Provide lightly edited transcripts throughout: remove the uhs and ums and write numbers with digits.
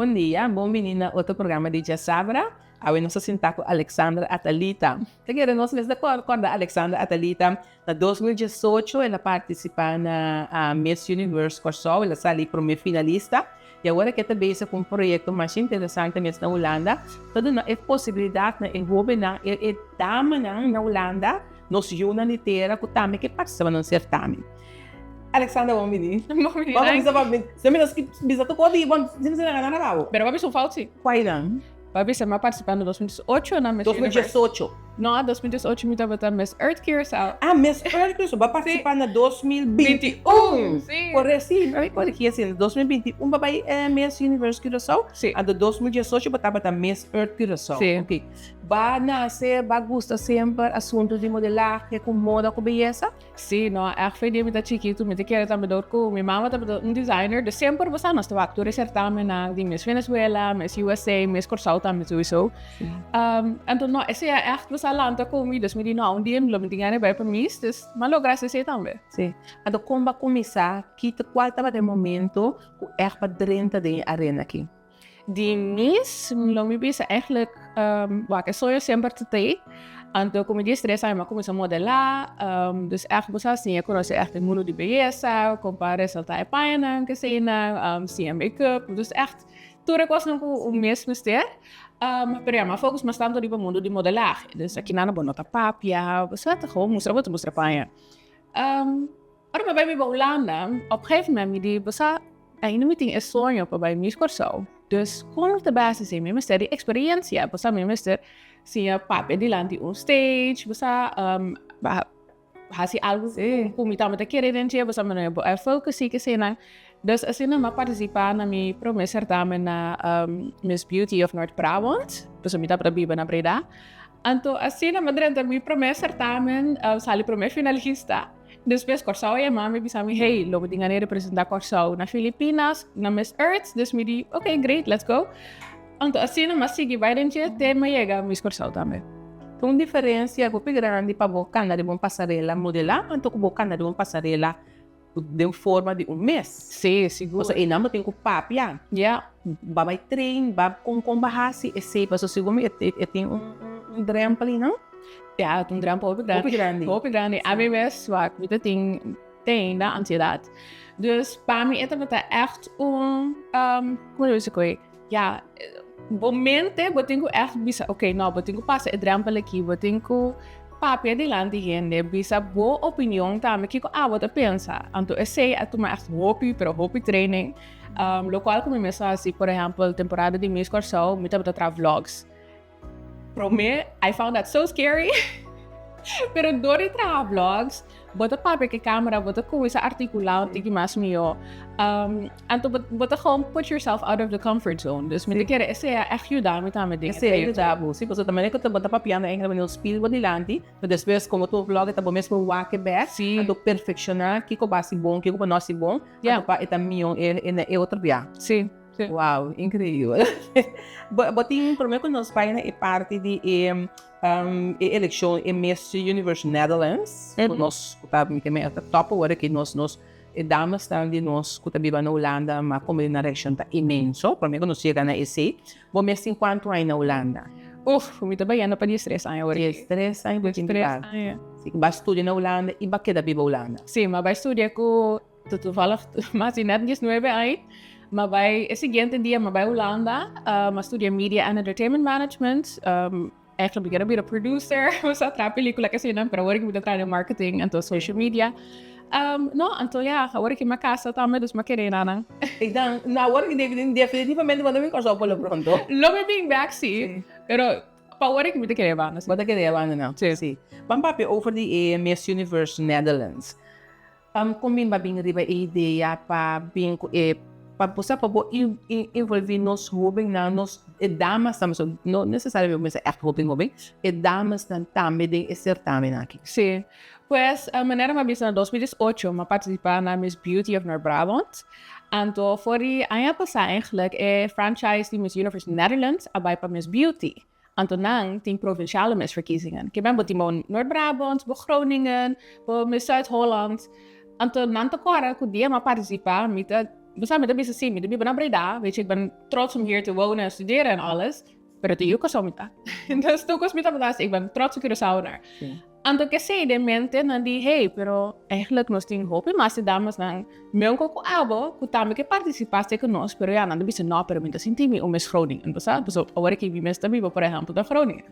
Bon dia, bon bini na otro programa di Djasabra. Awe nos ta sinta ku Alexandra Atalita. Ta kere nos mes ta kòrda Alexandra Atalita. Na 2018 el a partisipá na Miss Universe Kòrsou, el a sali promé finalista. I awor e ke ta bezig ku un proyekto masha interesante mes na Hulanda, ta duna e posibilidat na e hóbennan, e damanan na Hulanda, nos yunan di tera ku tambe ke partisipá na un sertamen. Alexandra bon bini. Bon bini. Bo bisa pa mi, si mi nos bisa tur kos di bon, si mi na gana na bo. Pero bo bisa un fout si. Kual nan? Bo bisa mi a partisipá na 2018 na Miss Universe. 2018. No, 2018 mi tabata Miss Earth Curaçao. Ah, Miss Earth Curaçao. Bo a partisipá na 2021. Si. Kore si, mi korigí asina. 2021 bo bai Miss Universe Curaçao. Si. Anto 2018 bo tabata Miss Earth Curaçao. Si. Ok. Bo a nase, bo a gusta semper asuntu di modelahe ku moda ku beyesa? Sí, no, ègt fe dia mi ta chikitu, mi ta kere tambe dor ku mi mama tabata un designer, dus semper bo sa nos ta wak tur e sertamennan di Miss Venezuela, Miss USA, Miss Kòrsou tambe souiso. Anto no, esei a ègt bo sa lanta ku mi, dus mi di no, un dia lo mi tin gana di bai pa Miss, dus mi a logra hasi esei tambe. Sí, anto kon bo a kuminsá? Ki ta kual tabata e momento ku ègt bo a drenta den e arena aki? Di mis, lo mi bisa eigenlijk, wak e soño semper ta tei. Anto ku mi 13 aña mi a kuminsá modelá, dus ègt bo sa siña konosé ègt e mundu di beyesa, kon pa resaltá e pañanan, keseinan, siña make-up, dus ègt tur e kosnan ku un mes mester. Pero ya, mi a focus mas tantu riba mundu di modelahe, dus akinan bo no ta papia, bo sa ta gewoon mustra bo ta mustra paña. Ora mi a bai biba Hulanda, op gegeven moment mi di, bo sa, ainda mi tin e soño pa bai Miss Kòrsou. Dus kon lo ta bes esei? Mi mester di eksperensia, bo sa, mi mester siña papia dilanti un stage, bo sa, hasi algu ku mi tambe ta kere den dje, bo sa, mi no e focus si kesenan. Dus asina mi a partisipá na mi promé sertamen na Miss Beauty of Noord Brabant, pasobra mi tabata biba na Breda. Anto asina mi a drenta mi promé sertamen, sali promé finalista. Despues Kòrsou a yama mi a bisa mi, hey, lo bo tin gana di representá Kòrsou na Filipinas, na Miss Earth. Dus mi di, ok, great, let's go. Anto asina mi a sigui bai den dje te mi a yega Miss Kòrsou tambe. Ta un diferensia hopi grandi pa bo kanda riba un pasarela modelá anto ku bo kanda riba un pasarela den forma di un mes. Sí, sigur. Pasobra einan bo tin ku papia. Ya. Ba bai train, ba kon kon ba hasi esei, pasobra segun mi e tin un drempel einan. Ya, un drempel hopi grandi. Hopi grandi. Hopi grandi. Ami mes wak, mi ta tin te ainda ansiedat. Dus pa mi e tabata ègt un, como lo bisa koe? Ya, bo mente bo tin ku ègt bisa, ok, no, bo tin ku pasa e drèmpel aki, bo tin ku papia dilanti hende, bisa bo opinion tambe, kiko abo ta pensa. Anto esei a tuma ègt hopi, pero hopi training, lokual ku mi mes a hasi, por ehèmpel, temporada di Miss Kòrsou, mi tabata traha vlogs. Promé, I found that so scary. Pero dor di traha vlogs, bo ta papia ku e camera, bo ta kuminsá artikulá un tiki mas mihó. Anto bo bo ta gewoon put yourself out of the comfort zone. Dus mi ta kere esei a ègt yuda mi tambe den e Esei a trayekto. yuda bo, si, pasobra ta manera ku bo ta papiando eigenlijk bo no spil bo dilanti, pero despues komo tur vlog ta bo mes por wak e bèk, anto perfekshoná kiko bo hasi bon, kiko bo no hasi bon, anto pa e ta mihó e otro bia. Si. Sí. Wow, increíbel. Bo, bo tin promé ku nos bai na e parti di e, um, e elekshon e Miss Universe Netherlands, ku nos ku ta mi ta top awor aki nos nos e damesnan di nos ku ta biba na Hulanda ma komo di nan reakshon ta inmenso, promé ku nos yega na esei. Bo mes tin kuantu aña na Hulanda? Uf, mi ta bayendo pa 13 aña awor aki. 13 aña bo tin 13 aña. Sí, bo a studia na Hulanda i bo a keda biba Hulanda? Sí, mi a bai studia ku Toevallig mas di net 19 aña, m'a bai e siguiente dia m'a bai Hulanda, m'a studia Media and Entertainment Management, eigenlijk mi kier a bira producer, mi sa traha pelicula asina, pero awor mi ta traha den marketing anto social media. No, anto ya, awor ki m'a casa tambe dus m'a kere na nan. I dan, na awor ki definitivamente bo no bin Kòrsou por lo pronto. Lo mi bin bek si, pero Pa ora ki mi ta kere banda si. Bo ta kere banda nan? Si. Si. Ban papia over di e Miss Universe Netherlands. Kon bin ba bin riba e idea pa bin ku e pa bo sa pa bo involvi nos hobennan, nos e damasnan, pasobra no nesesariamente bo mester ègt hoben hoben, e damasnan tambe den e sertamen aki. Si. Pues manera mi a bisa na 2018 mi a partisipa na Miss Beauty of Noord Brabant. Anto for di aña pasá eigenlijk e franchise di Miss Universe Netherlands a bai pa Miss Beauty. Anto nan tin provinciale Miss verkiezingen. Ke men bo tin bo Noord Brabant, bo Groningen, bo Miss Zuid Holland. Anto nan ta kòrda ku dia mi a partisipá mi ta. Bo sa, mi ta bisa si, mi ta biba na Breda, weet je, ik ben trots om hier te wonen en studeren en alles, pero ta yu Kòrsou mi ta. Dus tur kos mi tabata hasi, ik ben trotse Curaçaoenaar. Anto kesei den mente nan di, hey, pero eigenlijk nos tin hopi mas di damesnan meunko ku abo ku tambe ke partisipá steken ku nos, pero ya nan ta bisa no, pero mi ta sinti mi un mes Groningen, bo sa, pasobra awor aki mi mes ta biba por ehèmpel na Groningen.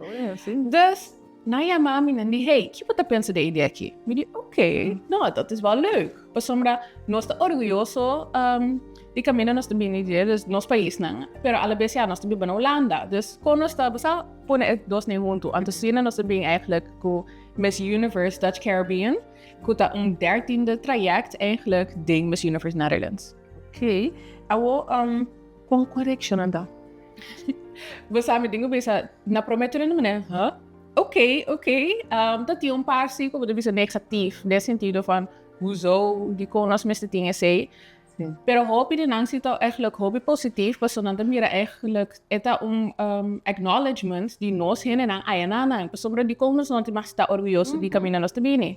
Dus nan yama mi, nan di, hey, ki bo ta pensa di e idea aki? Mi di, ok, no, dat is wel leuk, pasobra nos ta orguyoso di kaminda nos ta bini dje, dus nos paisnan, pero alabes ya nos ta biba na Hulanda, dus kon nos ta, bo sa, pone e dosnan huntu. Anto asina nos ta bin eigenlijk ku Miss Universe Dutch Caribbean, ku ta un dertiende traject eigenlijk den Miss Universe Netherlands. Ok, awo kon ku reakshonan ta? Bo sa mi tin ku bisa na prome tur hende manera, huh? Ok, ok. Ta tin un par si ku bo ta bisa negatief, den sentido van hoezo, dikon nos mester tin esei? Pero hopi di nan si ta eigenlijk hopi positief pasobra nan ta mira eigenlijk e ta un acknowledgement di nos hendenan aya na nan pasobra dikon nos no tin mas ta orguyoso di kaminda nos ta bini.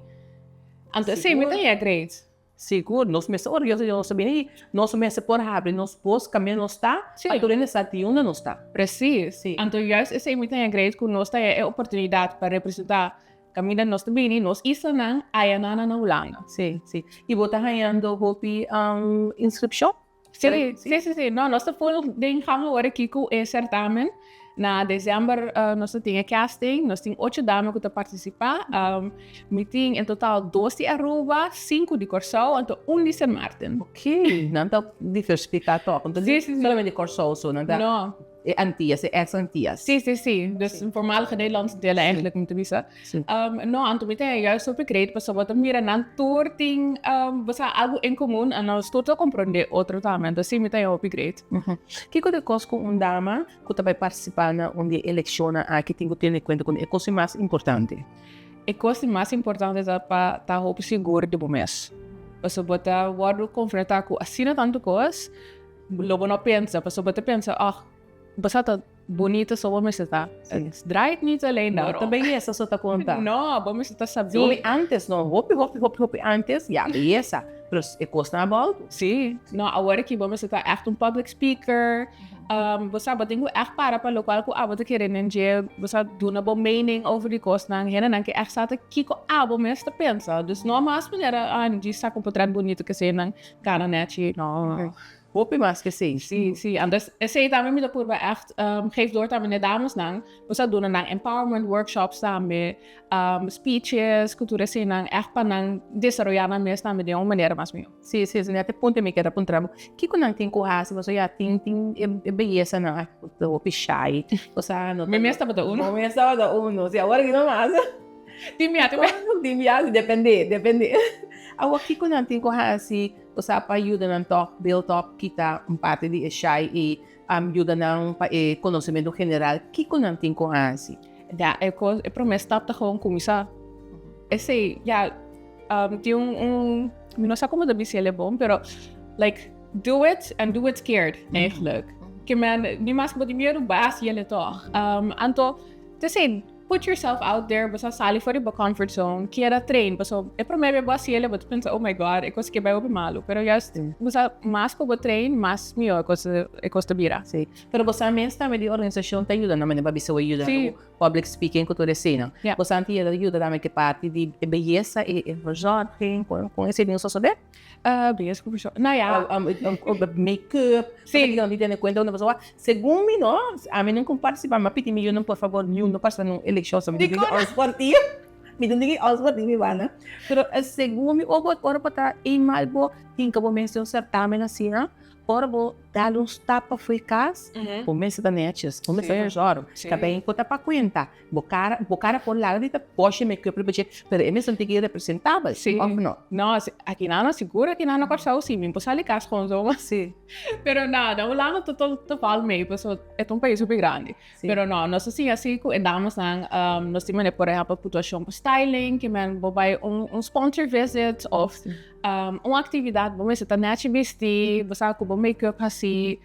Anto esei mi ta haya great. Sigur, nos mester orguyoso di nos ta bini i nos mester por habri nos bos kaminda nos ta pa tur hende sa di unda nos ta. Precies. Anto juist esei mi ta haya great ku nos ta haya e oportunidat pa representa Kaminda nos ta bini, nos islanan aya nan na Hulanda. Sí, sí. I bo ta hañando hopi inskripshon? Sí, sí, sí, sí. No, nos ta full den gang awor aki ku e sertamen. Na desèmber nos ta tin e casting. Nos tin ocho dame ku ta partisipá. Mi tin en total dos di Aruba, sinku di Kòrsou, anto un di Sint Maarten. Oké, nan ta diversifiká tòg. Sí, sí, sí. Solamente Kòrsou so, nan ta. No. E Antillas, e ex Antillas. Sí, sí, sí. Dus voormalige Nederlandse delen eigenlijk mi ta bisa. Sí. No, anto mi ta juist hopi great pasobra bo ta mira nan tur tin bo sa algo en comun en nos tur ta comprende otro tambe. Anto sí mi ta hopi great. Kiko ta e kos ku un dama ku ta bai partisipá na un di e elekshonnan aki tin ku tene kuenta ku e kos di mas importante? E kos di mas importante ta pa ta hopi sigur di bo mes. Pasobra bo ta wòrdu konfrontá ku asina tantu kos. Lo bo no pensa, pasobra bo ta pensa, oh, bo sa ta bunita so bo mester ta. Het draait niet alleen No daarom. ta beyesa so ta konta. No, bo mester ta sabí. Hopi antes no, hopi hopi hopi hopi antes, ya beyesa, pero e kosnan a boltu. Sí, no, awor aki bo mester ta echt un public speaker, bo sa bo tin ku echt para pa lokual ku abo ta kere den dje, bo sa duna bo mening over di kosnan, hendenan ke echt sa ta kiko abo mes ta pensa, dus no mas manera, ah, djis saka un potret bunito kesenan. Kana nechi, no. Hopi mas ke esei. Sí, sí. Antes esei tambe mi ta purba echt geef door tambe na e damesnan. Nos a duna nan empowerment workshops tambe, speeches ku tur eseinan echt pa nan desaroyá nan mes tambe den un manera mas mihó. Sí, sí, sí. Net e punto mi kier a puntra bo. Kiko nan tin ku hasi? Pasobra ya tin tin e beyesanan aki ku ta hopi shy. Osea no ta. Mi mes tabata uno. Bo mes tabata uno. Sí, awor aki no mas. Tin bia, tin bia. Tin bia, depende, depende. Awor kiko nan tin ku hasi, osea pa yuda nan tòg build up, kita un parti di e shy i yuda nan pa e konosementu general, kiko nan tin ku hasi? Ja, e kos, e promé stap ta gewoon kuminsá. Esei, ja, tin un, un, mi no sa komo ta bis'el e bon, pero like do it and do it scared, eigenlijk. Ke men, ni mas ku bo tin miedu, bai hasi el e tòg. Anto, t'esei. Put yourself out there, bo sa sali for di bo comfort zone, keda train, paso e prome bes bo hasi el bo ta pensa oh my God e kos ke bai hopi malu, pero juist bo sa mas ku bo train mas mihor e kos e kos ta bira. Si, pero bo sa mes tambe di organisashon ta yuda nan manera pa bisa bo yuda ku public speaking ku tur eseinan. Bo sa anti yuda tambe ku e parti di e beyesa e e verzorging kon esei tin sosode? Beyesa ku verzorging, nou ja. Make-up, sí. Nan di tene kuenta una persona, segun mi no, ami no kon partisipa, mi a pidi mi yunan por fabor niun no partisipa na un elekshon, so mi tin ki ons partido, mi tin ki ons partido mi banda, pero segun mi ora bo ta eenmaal bo hinka bo mes den un sertamen asina, Ora bo dal un stap pa fui cas, bo mester ta netjes, bo mester ta verzorg. Ta ben cu ta pa cuenta. Bo cara, bo cara por laga di ta poshi make-up riba dje, pero e mester tin ki representabel, of no? No, aki nan no, sigur aki nan na Kòrsou si, mi por sali cas gewoon zo. Pero no, na Hulanda ta val mee, pasobra e ta un pais hopi grandi. Pero no, nos ta siña si ku e damesnan nos tin manera por ehèmpel puntuashon pa styling, ke men bo bai un sponsor visit òf un aktividat bo mester ta nèchi bistí, bo sa ku bo make-up hasí,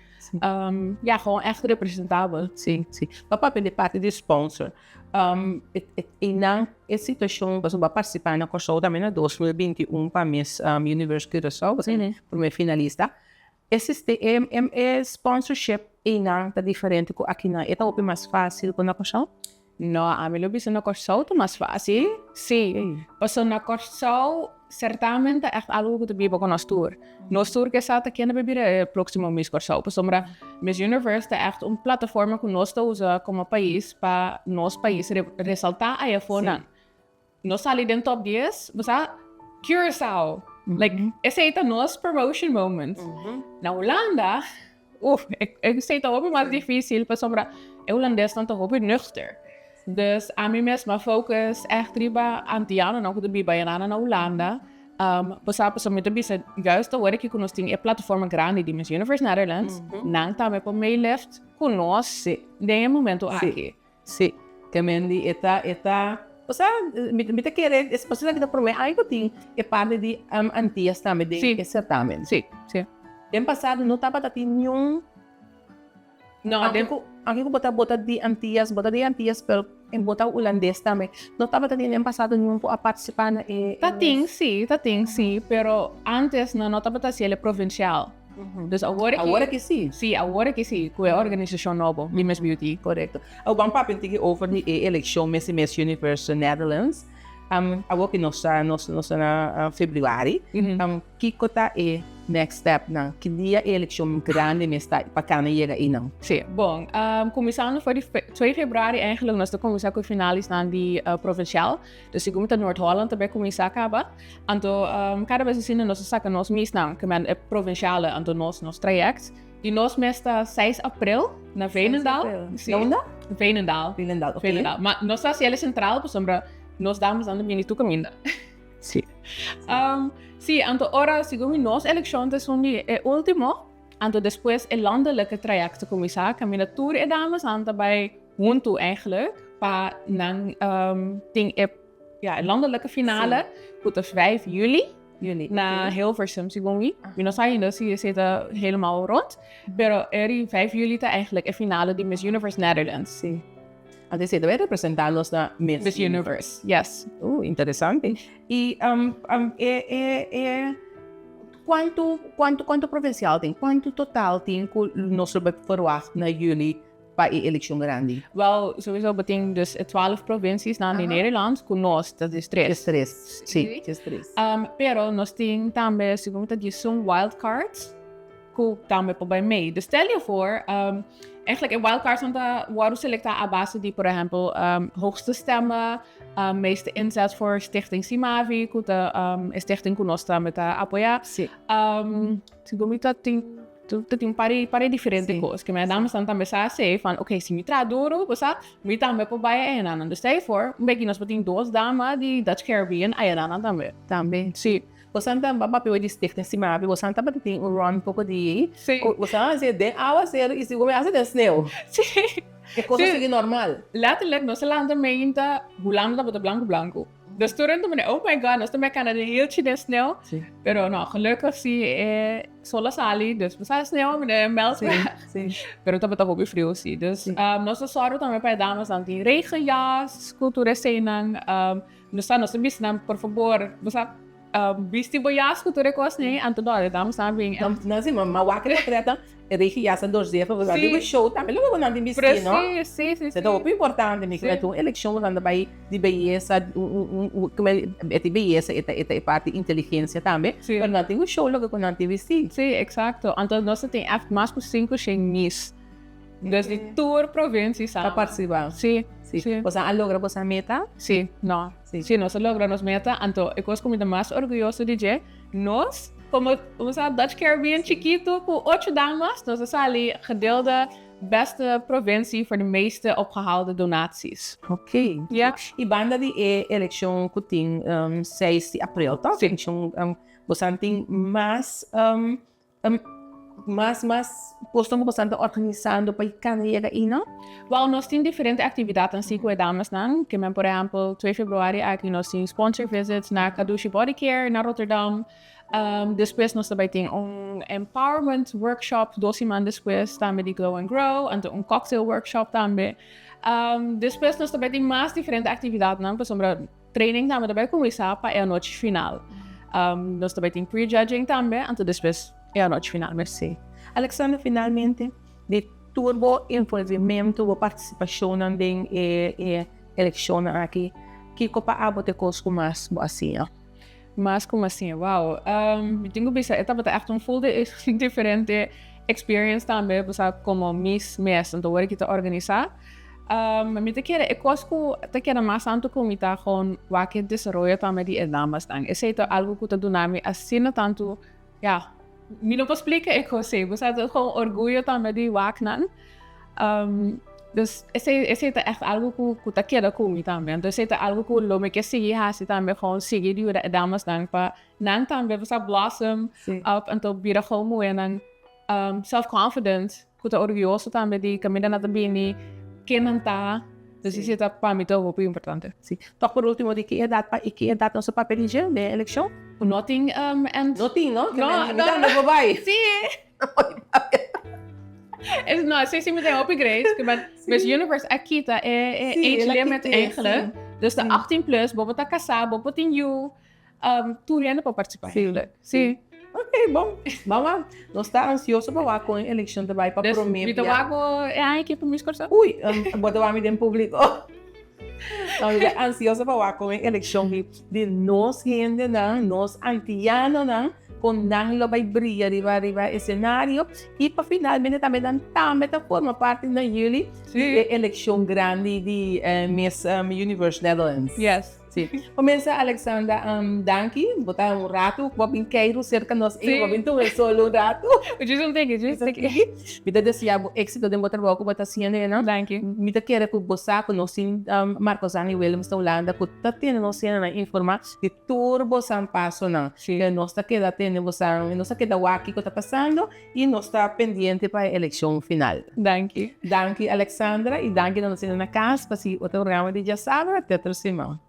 ya gewoon ègt representabel. Sí, sí. Pa papia di parti di sponsor, einan e situashon pasobra bo a partisipá na Kòrsou tambe na 2021 pa Miss Universe Curaçao, bo ta promé finalista. E siste e e sponsorship einan ta diferente ku akinan? E ta hopi mas fásil ku na Kòrsou? No, ami lo bisa na Kòrsou ta mas fásil. Sí, pasobra na Kòrsou sertamen ta ègt algu ku ta biba ku nos tur. Nos tur ke sa ta kende pa bira e próksimo Miss Kòrsou, pasobra Miss Universe ta ègt un plataforma ku nos ta usa komo pais pa nos pais resaltá aya afonan. Nos sali den top 10, bo sa, Curaçao. Like, esei ta nos promotion moment. Na Hulanda, uf, esei ta hopi mas difícil pasobra e hulandesnan ta hopi nuchter. Dus ami mes m'a focus echt riba antianonan ku ta biba aynan na Hulanda. Bo sa, pasobra mi ta bisa juist awor aki ku nos tin e plataforma grandi di Miss Universe Netherlands, nan tambe por meelift ku nos den e momento aki. Sí, ke men di e ta, e ta, osea, mi, mi ta kere, es pasobra ki ta promé aña ku tin e parti di Antillas tambe den e sertamen. Sí, sí. Den pasado no tabata tin niun, No, aunke den. ku, aunke ku bo ta bota di Antillas, bo ta di Antillas pero e bo ta hulandes tambe, no tabata tin den pasado niun ku a partisipá na e. Ta tin sí, ta tin sí, pero antes nan no tabata hasiel e provincial. Dus awor aki. Awor aki sí. Sí, awor aki sí, ku e organisashon nobo, di Miss Beauty. Korekto. Awor ban papia un tiki over di e elekshon Miss i Miss Universe Netherlands. Awor ki nos ta nos nos ta na februari, kiko ta e next stepnan? Ki dia e elekshon grandi mes ta pa kana yega einan? Sí, bon, kuminsando for di 2 februari eigenlijk nos ta kuminsá ku e finalisnan di provincial. Dus segun mi ta Noord-Holland ta bai kuminsá kaba. Anto kada bes asina nos a saka nos misnan, ke men e provinciale, anto nos nos traject. Di nos mes ta 6 april na Veenendaal. Si. Na unda? Veenendaal. Veenendaal, oké. Veenendaal. Ma nos ta hasi el centraal pasobra nos damesnan ta bini tur kaminda. Si. Si, anto ora segun mi nos elekshon ta esun di e ultimo, anto despues e landelijke traject ta kuminsá kaminda tur e damesnan ta bai huntu eigenlijk pa nan tin e Ja, e landelijke finale ku ta 5 juli. Juli. Na Hilversum, segun mi. Mi no sa ainda si esei ta helemaal rond. Pero eri 5 juli ta eigenlijk e finale di Miss Universe Netherlands. Sí. Anto esei ta bai representa nos na Miss, Miss Universe, yes. Interesante. I e e e kuantu kuantu kuantu provincial tin? Kuantu total tin ku nos lo bai verwacht na juli pa e elekshon grandi? Wel, sowieso bo tin dus e 12 provinciesnan di Nederland ku nos ta des tres. Des tres, si, des tres. Pero nos tin tambe, segun mi ta di, sun wild cards ku tambe por bai mee. Dus stel je voor, eigenlijk e wild cards nan ta wòrdu selektá a base di, por ehèmpel, hoogste stemmen, meeste inzet voor Stichting Simavi, ku ta e stichting ku nos tambe ta apoyá. Segun mi ta tin Ta tin un par di par di diferente kos. Ke mi dames nan tambe sa hasi van oké si mi traha duru bo sa mi tambe por bai ayanan. Dus stel je voor un beki nos por tin dos dama di Dutch Caribbean ayanan tambe. Tambe. Si. Bosan ta papia di Stichting Simavi bosan tabata tin un run poko di Si. Bosan a hasi den awaseru i sigur mi a hasi den sneu. Si. E kos a sigui normal. Letterlijk nos a lanta meinta Hulanda tabata blanku blanku. Dus tur rond mi, oh my god, nos ta mekana den hilchi den sneeuw. Sí. Pero no, gelukkig si e sol a sali, dus we sa sneeuw, mi melt Sí, sí. Pero tabata hopi frio si. Dus Sí. nos ta sòru tambe pa e damasnan tin regenjas, ku tur eseinan. Nos ta nos ta bisa nan, por fabor, bo sa bisti bo jas ku tur e kosnan, anto no, e damasnan a bin. Nan si, ma wak e portretnan. E regi ya sa dos dia pa boso di show tambe loke bo nan tin bisti no. Precies, si, si, si. Ta hopi importante mi kere un elekshon bo nan ta bai di beyesa un e tin beyesa e ta e parti inteligensia tambe pero nan tin un show loke ku nan tin bisti. Si, exacto. Anto nos ta tin echt mas ku sinku shen mis. Dus di tur provincie samen. Ta participa. Si, si. Boso a logra boso meta? Si, no. Si, nos a logra nos meta. Anto e kos ku mi ta mas orguyoso di dje, nos Como bo sa Dutch Caribbean chikitu cu ocho damas nos a sali gedeelde beste provincie voor de meeste opgehaalde donaties. Ok. Ja. Y banda di e eleccion cu tin 6 di april toch? Si. Eleccion bosan tin mas mas mas cosnan cu bosan ta organisando pa cana yega ey no? Wel nos tin diferente actividadnan si cu e damasnan. Ke men por ehempel 2 februari aki nos tin sponsor visits na Kadushi Body Care na Rotterdam. Despues nos ta bai tin un empowerment workshop dos siman despues tambe di Glow and Grow, anto un cocktail workshop tambe. Despues nos ta bai tin mas diferente actividadnan pasobra training tambe ta bai cuminsa pa e anochi final. Nos ta bai tin prejudging tambe, anto despues. e anochi final mes. Sí. Alexander, finalmente, di tur bo envolvimento, bo partisipashonnan den e e elekshonnan aki, kiko pa abo ta e kos ku mas bo a siña? Mas ku mi a siña? Wow! Mi tin ku bisa e tabata ègt un ful di diferente experience tambe, bo sa, komo Miss mes, anto wor ki ta organisá. Mi ta kere e kos ku ta keda mas tantu ku mi ta gewoon wak e desaroyo tambe di e damasnan. Esei ta algu ku ta duna mi asina tantu, ya, mi no por splika e kos ei. Bo sa ta gewoon orguyo tambe di wak nan. Dus esei esei ta ègt algu ku ku ta keda ku mi tambe. Anto esei ta algu ku lo mi ke sigui hasi tambe, gewoon sigui yuda e damasnan pa nan tambe bo sa blossom up anto bira gewoon muhénan self confident. Ku ta orguyoso tambe di kaminda nan ta bini, ken nan ta. Dus esei ta pa mi ta hopi importante. Si. Tòg por ultimo di ki edat pa i ki edat nos a papia di dje den e elekshon? No tin end. No tin, no? No, no. Mi tambe por bai. Si. No, esei si mi ta hopi great. Miss Universe a kita e age limit eigenlijk. Dus ta 18 plus, bo por ta kasá, bo por tin yu. Tur hende por participá. Sí. Sí. Ok, bon. Mama, nos ta ansioso pa wak kon e elekshon ta bai pa promé Mi ta wak bo e aña aki pa Miss Kòrsou. Ui, bo ta wak mi den públiko. No, mi ta ansioso pa wak kon e elekshon di nos hendenan, nos antianonan, kon nan lo bai bria riba riba esenario i pa finalmente tambe nan tambe ta forma parti na yüli di e elekshon grandi di Miss Universe Netherlands. Yes. Sí. Comensa Alexandra, um, danki. Bo ta un ratu, bo bin keiru cerca nos ei, bo bin tuma el sol un ratu. Just un tiki, just un tiki. Mi ta desea bo éxito den bo trabou ku bo ta haciendo ei, no? Danki. Mi ta kere ku bo sa ku nos tin um, Marco Zan i Willems ta Hulanda ku ta tene nos hendenan informá di tur bosan pasonan. Sí. Nos ta keda tene bosan, nos ta keda wak kiko ta pasando i nos ta pendiente pa e elekshon final. Danki. Danki Alexandra i danki na nos hende na kas pa sigui otro programa di Djasabra. Te otro siman.